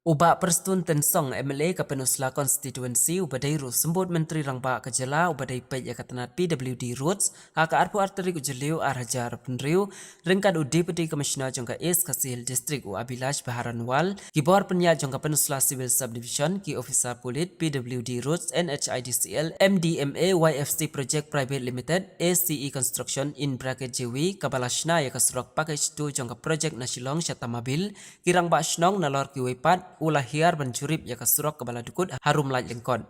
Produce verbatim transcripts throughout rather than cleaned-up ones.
U Bah Prestone Tynsong, M L A ka Pynursla Constituency, uba dei ruh u Symbud Myntri Rangbah ka Jylla, uba dei peit ïa ka tnat P W D Roads, ha ka arphew ar tarik u Jylliew ar hajar arphew hynriew, ryngkat u Deputy Commissioner jong ka East Khasi Hills District, u Abhilash Baharanwal, ki bor pynïaid jong ka Pynursla Civil Subdivision, ki officer pulit, P W D Roads, N H I D C L, M D M A, Y F C Project Private Limited, A C E Construction, in bracket J V, kaba la shna ïa ka surok package two jong ka project na Shillong sha Tamabil, ki rangbah shnong nalor kiwei pat, u la hiar ban jurip ïa ka surok kaba la dkut harum Laitlyngkot.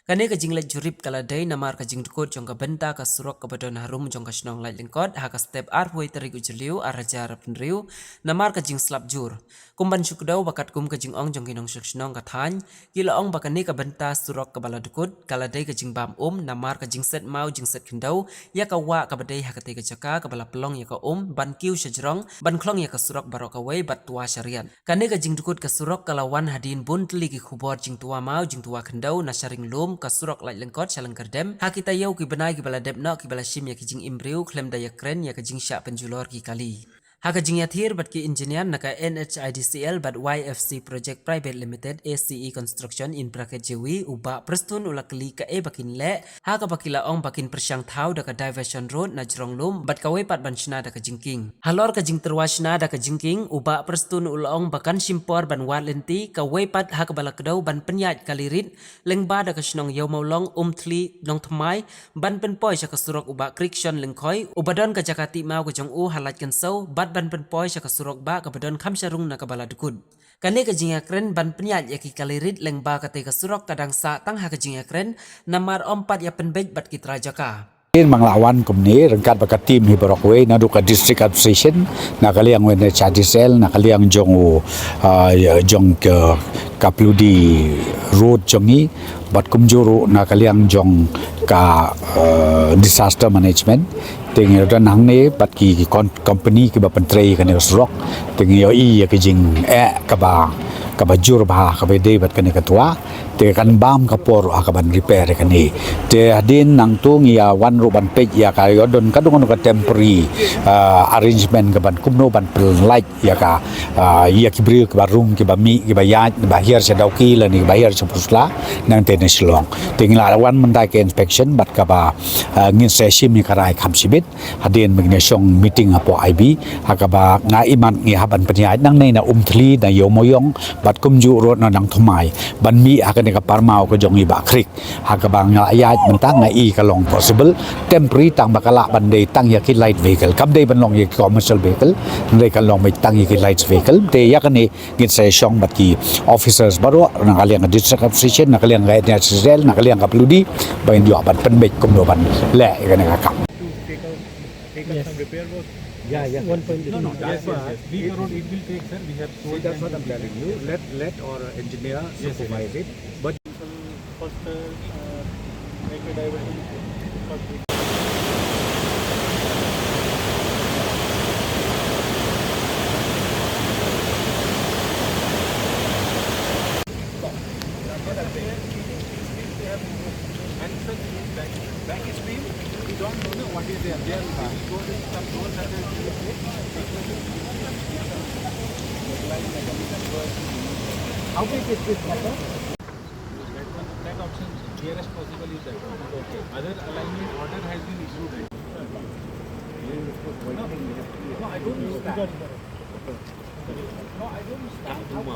Kane ka jingleit jurip ka la dei namar ka jingdkut jong ka bynta ka surok kaba don harum jong ka shnong Laitlyngkot, ha ka step arphew wei tarik u Jylliew ar hajar arphew hynriew, namar ka jingslap jur. Kum ban shu kdew ba katkum ka jingong jong ki nongshong shnong ka thaiñ, ki la ong ba kane ka bynta surok kaba la dkut, ka la dei ka jingbam um, namar ka jingset maw jingset khyndew, ïa ka wah kaba dei ha katei ka jaka kaba la pynlong ïa ka um, ban kiew sha jrong, ban khlong ïa ka surok baroh kawei bad twa sha riat. Kane ka jingdkut ka surok ka la wan hadien bun tylli ki khubor jingtwa maw, jingtwa khyndew, na sharing lum, ka surok Laitlyngkot sha Lyngkyrdem, ha ki taïew ki bnai kiba la dep noh kiba la shim ïa ki jingim briew, khlem da ïakren ïa ka jingshah pynjulor ki kali. Ha ka jingïathir bad ki engineer na ka N H I D C L bad Y F C Project Private Limited, A C E Construction in bracket J V, u Bah Prestone u la kylli kaei ba kin leh, ha kaba ki la ong ba kin pyrshang thaw da ka diversion road na jrong lum, bad kawei pat ban shna da ka jingkieng. Halor ka jingtyrwa shna da ka jingkieng, u Bah Prestone u la ong ba kan shim por ban wad lynti, kawei pat ha kaba la kdew ban pynïaid kali rit, lyngba da ka shnong Ïewmawlong, Umthli, Nongthymmai, ban pynpoi sha ka surok u Bah Krikshon Lyngkhoi, uba don ka jaka tih maw ka jong u ha Laitkynshew, bad ban pynpoi sha ka surok bah kaba don kham sharung na kaba la dkut. Kane ka jingïakren ban pynïaid ïa ki kali rit lyngba katei ka surok ka dang sah tang ha ka jingïakren, namar ym pat ïa pynbeit bad ki trai jaka. Kin mang la wan kumne ryngkat bad ka team hi baroh kawei, naduh ka District Administration, na ka liang u N H I D C L, na ka liang jong u, ah, ïa, jong ka, ka Ploody Road jong ngi, bad kumjuh ruh na ka liang jong ka, eh, Disaster Management. Te ngi don hangne bad ki, ki kon-, company kiba pyntrei kane ka surok. Te ngi ïohi ïa ka jingeh kaba, kaba jur bha kaba dei bad kane ka twa. Te kan bam ka por ha kaban repair ïa kane. Te hadien nangta ngi ïa wan ruh ban peit ïa ka, ïa don ka, don ka temporary, eh, arrangement kaban kumno ban pynlait ïa ka, ah, ïa ki briew kiba rung, kiba mih, kiba ïaid, kiba hiar sha Dawki lane kiba hiar sha Pynursla, nangta na Shillong. Te ngi la wan mynta ka inspection bad kaba, ah, ngin sa shim ïa ka rai kham shibit. Hadien ba ngin ïa shong meeting hapoh I B, ha kaba nga imat ngi hap ban pynïaid nangne na Umthli, na Ïewmawlong, bad kumjuh ruh na Nongthymmai, ban mih ha kane ka parmaw ka jong i Bah Krik. Ha kaba nga la ïaid mynta nga i ka long possible temporary tang ba ka lah ban dei tang ïa ki light vehicle. Kam dei ban long ïa ki commercial vehicle, dei ka long beit tang ïa ki light vehicle. Te ïa kane ngin sa shong bad ki officers baroh, na ka liang ka District Administration, na ka liang ka N H I D C L, na ka liang ka Ploody, ba ngin ïoh ban pynbeit kumno ban leh ïa kane ka kam. To take out, take out Yes. some repair work. Yeah, yeah. One point two. No, no, that's Yes, yes, yes. Big road, it will take, sir. We have See, told that's them what to I'm take telling it. you. Let, let our engineer Yes, yes. supervise it. But First, uh, make a diversion. First, we And it's a back, back stream. We don't know, no, what is there. There will be some road that is How big is this matter? That one, that option, nearest possible is that one. Okay. Other alignment order has been issued, right? No, no, I don't understand. No, I don't understand.